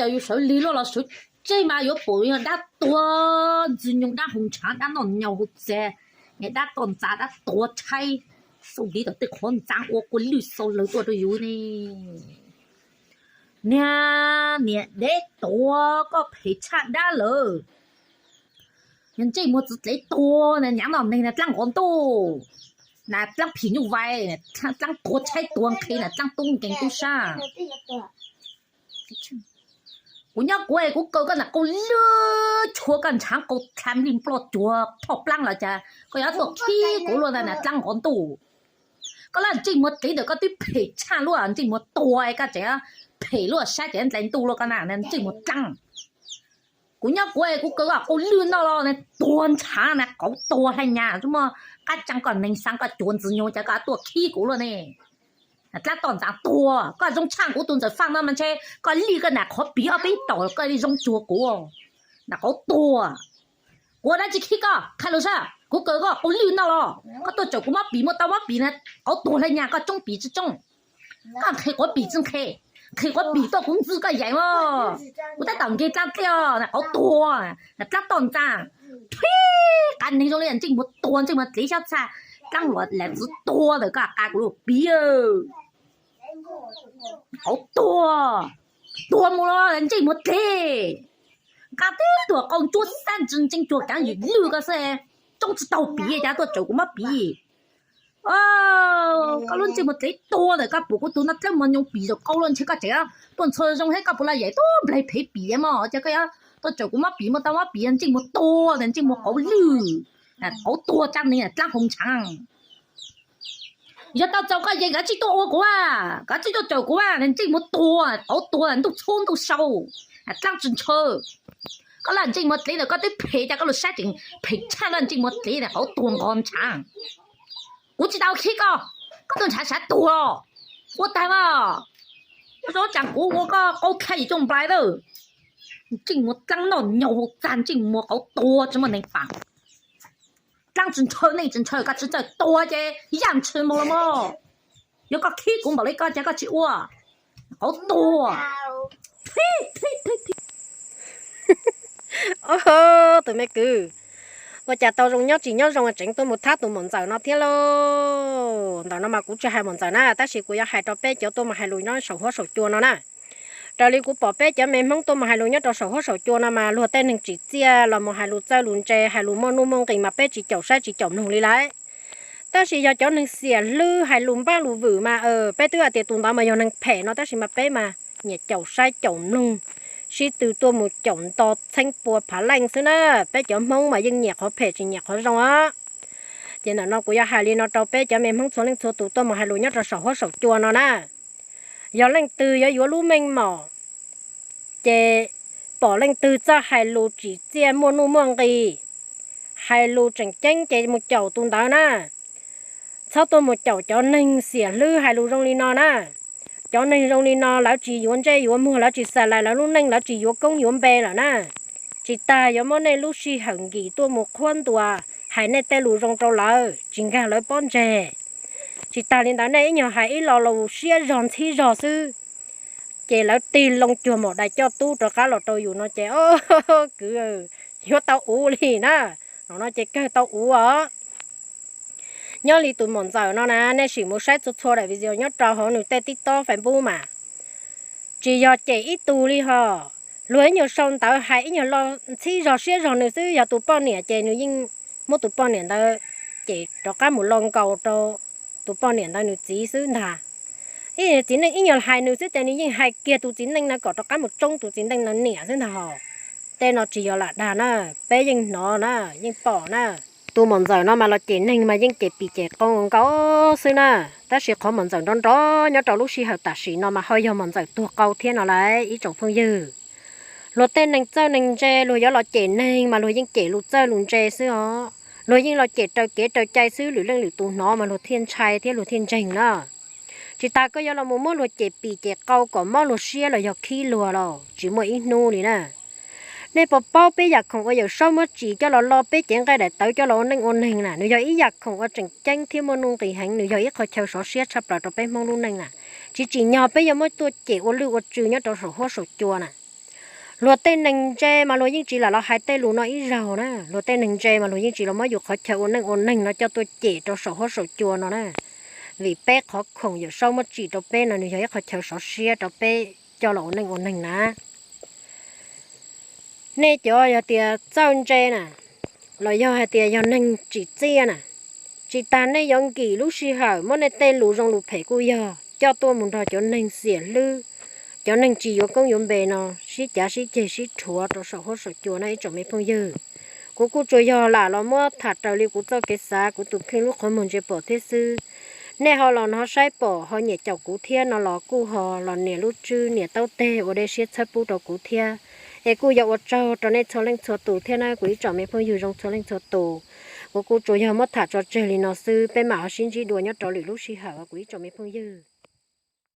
cas yus sawv lig luaj los sawv tseg mas yuav pum yog dab tuag ntxwg nyoog, dab hau ntshaav, dab noj nyaus hauv txag, niam dab toj ntxas, dab tuag tshaib, xub ntiv tawm tej qhov ntxaa ua kua lwj xau lawg tuaj rau yus ne. Niag niam dev tuag, koj phem tshaj dab lawm. Yog ntsej muag txwv dlev tuag na, nyav noj neeg na, dlaab nqov ntuj na, dlaab phim nyuj vais, dlaab tuag tshaib tuag nqhis na, dlaab tub nkeeg tub sab. Kuv nyob kuv es kuv kaw koj na qau lwj, tshuav koj ntshaav qau dlha nplij nploj cuag phoj plaab los cas koj yuav tuaj khib kuv luaj na, dlaab nqov ntuj. Koj lub ntsej muag dlev ntawm koj twb phem tshaj luaj, ntsej muag tuag koj tseem phem luaj, saib tseem dlai ntuj luaj koj na, ntsej muag dlaab. Kuv nyob kuv es kuv kaw koj qau lwj noj los tuag ntshaav na, qauv tuag hlais nyas, tub muaj qab tsaa koj neeg xaav koj cuav ntxwg nyoog cas koj tuaj khib kuv luaj ne. Dlaab toj ntxaav tuag, koj zoo tshaj kuv tus ntxawm Faaj no mas ntshe koj lij koj nam qhov piv ob peb tom koj zoo cuag kuv. Nam qauv tuag, kuv dab tsi khib koj, qha lus saib, kuv kaw koj qau lwj noj los koj tuaj tsaws kuv mab pim, muaj tau mab pim na, qauv tuag hlais nyas, koj tsoob pim tsi tsoob, koj nqhis quav pim tsi nqhis, nqhis quav pim tuaj kuv ntxwg koj yaim os. Kuv tab tom nkeeg dlaab dlej os, nam qauv tuag, nam dlaab toj ntxaav, phib qab neeg zoo li ntsej muag tuag, ntsej muag dlev xyob txha, dlaab luam lam txwv tuag ntawm koj qab kuv lub piv. Qauv tuag, tuag mus los ntsej muag dlev, nqa tib tug qau ntsuab xab ntsi ntseeb cuag caav yim lwj koj xwb, tsoob tsi taug pim cas tuaj tsaws kuv mab pim. Koj lub ntsej muag dlev tuag ntawm koj pum kuv tus no dlawb mos nyoos pim zaum qau luaj ntshe koj tseem tuaj ntxhua zoo thiab koj puas los yaim tub nplaig phev pim mas, ua cas koj yuav tuaj tsaws kuv mab pim, muaj tau mab pim ntsej muag tuag ntawm ntsej muag qauv lwj, qauv tuag tsab neeg dlaab hau ntshaav. Yog tau txaus koj yeej kav tsij tuaj ua kuv, kav tsij tuaj tsaws kuv, ntsej muag tuag qauv tuag ntuj txhub ntuj sau, dlaab tsi ntshaw. Koj lub ntsej muag dlev ntawm koj twb phem cas koj lub sab tseem phem tshaj lub ntsej muag dlev ntawm qauv tuag nqov ntshaav. Kuv tsis tau khib koj, koj tuaj ntshav sav tuag, ua tag mas. Zoo tsaam kuv ua koj qauv dlha yim cuaj nplais lawm. Ntsej muag dlaab noj nyaus hauv txag, ntsej muag qauv tuag tsi muaj neeg paam. Dlaab tsi ntshaw, neeg tsi ntshaw, koj tsi txawj tuag ces yaj ntshis mus los mas. Yog koj khib kuv npaum li koj ces koj tsis ua, qauv tuag. Tus me kwv, ua cas tau zoo nyob tsis nyob zoo tseem tuaj mus thab tus muam ntxawm no thiab lauj? Ntawm no mas kuv tsis hais muam ntxawm na, tab sis kuv yuav hais rau peb cov tuaj mus hais lus nyob saum huab saum cua no na. Raws li kuv pom peb cov me Hmoob tuaj mus hais lus nyob rau saum huab saum cua no mas luag tej neeg tsim txiaj los mus hais lus txawj lus ntse, hais lus muaj nuj muaj nqis mas peb tsis caum saib tsis caum mloog li lawm. Tab sis yog cov neeg xiam hlwb hais lus npaj lus vwm mas peb twb hais tias tus ntawd mas yog neeg phem no, tab sis mas peb mas nyiam caum saib caum mloog, sib tw tuaj mus caum nto txheeb pua phav leej xwb na. Peb cov Hmoob mas yeej nyiam qhov phem tsis nyiam qhov zoo os. Ces ntawm no kuv yuav hais li no rau peb cov me Hmoob txhua leej txhua tus tuaj mus hais lus nyob rau saum huab saum cua no na. Yog leej twg yuav yuav lub meej mom, ces pom leej twg txawj hais lus tsim txiaj muaj nuj muaj nqis, hais lus tseem ceeb ces mus caum tus ntawd na. Txhob tuaj mus caum cov neeg xiam hlwb hais lus zoo li no na. Cov neeg zoo li no lawv tsis yuav ntsej yuav muag, lawv tsis xav lais lawv lub neej, lawv tsis yuav koob yuav npe lawm na. Tsis tas yuav muab nej lub sij hawm nkim tuaj mus qhuab ntuas hais nej tej lus zoo rau lawv, tsis nkag lawv pob ntseg. Tsis tas li ntawd nej ib nyuag hais ib lo lus siab zog ntxhib zog xwb, ces lawv tig loo cuag maum dais coj tub rov qab los rau yus no ces, o, kwv, yuav tau uv li na. No no ces kawg tau uv os. Nyob li tus muam ntxawm no na, nej sim mus saib txhua txhua daim video nyob rau hauv nws tej TikTok, Facebook mas tsis yog cem ib tug li ho. Luag ib nyuag sau ntawv hais ib nyuag lo ntxhib zog siab zog nws xwb, yog tus poj niam ces nws yeej muab tus poj niam ntawd ces rov qab mus lo nkaus rau tus poj niam ntawd nws txiv xwb ntag. Ib txiv neej ib nyuag hais nws xwb ces nws yeej hais kiag tus txiv neej na kom rov qab mus tsoob tus txiv neej na niam xwb ntag hos. Tej no tsis yog lam dag na, peb yeej hnov na, yeej pom na. Tus muam ntxawm no mas los cem neeg mas yeej cem pim cem qau nkaus xwb na. Tab sis qhov muam ntxawm nrov nrov nyob rau lub sij hawm tam sim no mas ho yog muam ntxawm tuag qau thiab no lauj ib tsoom phooj ywg. Luag tej neeg txawj neeg ntse luag yuav los cem neeg mas luag yeej cem lus txawj lus ntse xwb os. Luag yeej los cem raws kev raws cai xwb, lwm leej lwm tus hnov mas luag thiaj ntshai thiab luag thiaj ntseeg na. Tsis tas koj yuav los mus muab luag cem pim cem qau kom mob luag siab los yog khib luag los tsis muaj ib hnub li na. Nej puas paub peb yam khoom uas Yawm Saub muab tsim coj los lo peb cev nqaij daim tawv coj los ua neej ua neeg na, nws yog ib yam khoom uas tseem ceeb thiab muaj nuj nqis heev, nws yog ib qho chaw sov siab tshaj plaws rau peb Hmoob lub neej na. Tsis tsim nyog peb yuav muab tuaj cem ua lwj ua tsw nyob rau saum huab saum cua na. Luag tej neeg ntse mas luag yeej tsis lam los hais tej lus no ib zaug na. Luag tej neeg ntse mas luag yeej tsis los muab yus qhov chaw ua neej ua neeg no coj tuaj cem rau saum huab saum cua no na. Vim peb qhov khoom Yawm Saub muab tsim rau peb no nws yog ib qhov chaw sov siab rau peb coj los ua neej ua neeg na. Nej cov yog tias txawj ntse na, los yog hais tias yog neeg tsim txiaj na, tsis tas nej yuav nkim lub sij hawm muab nej tej lus zoo lus phem kuj yog coj tuaj mus nrog cov neeg xiam hlwb, cov neeg tsis yuav koob yuav npe no sib cav sib ceg sib rhuav rau saum huab saum cua no ib tsoom me phooj ywg. Kuv kuj tsuas yog lam los muab tham raws li kuv txoj kev xav, kuv tus kheej lub qhov muag ntsia pom thiab xwb. Nej ho los hnov saib pom ho nyiam caum kuv thiab no los kuj ho los nias lub tswb nias taub teg ua dej siab txhawb pub rau kuv thiab. Es kuj yog ua tsaug rau nej txhua leej txhua tus thiab na kuv ib tsoom me phooj ywg zoo txhua leej txhua tus. Kuv kuj tsuas yog muab tham tso tseg li no xwb, peb mam ho sib ntsib dua nyob rau lwm lub sij hawm os kuv ib tsoom me phooj ywg.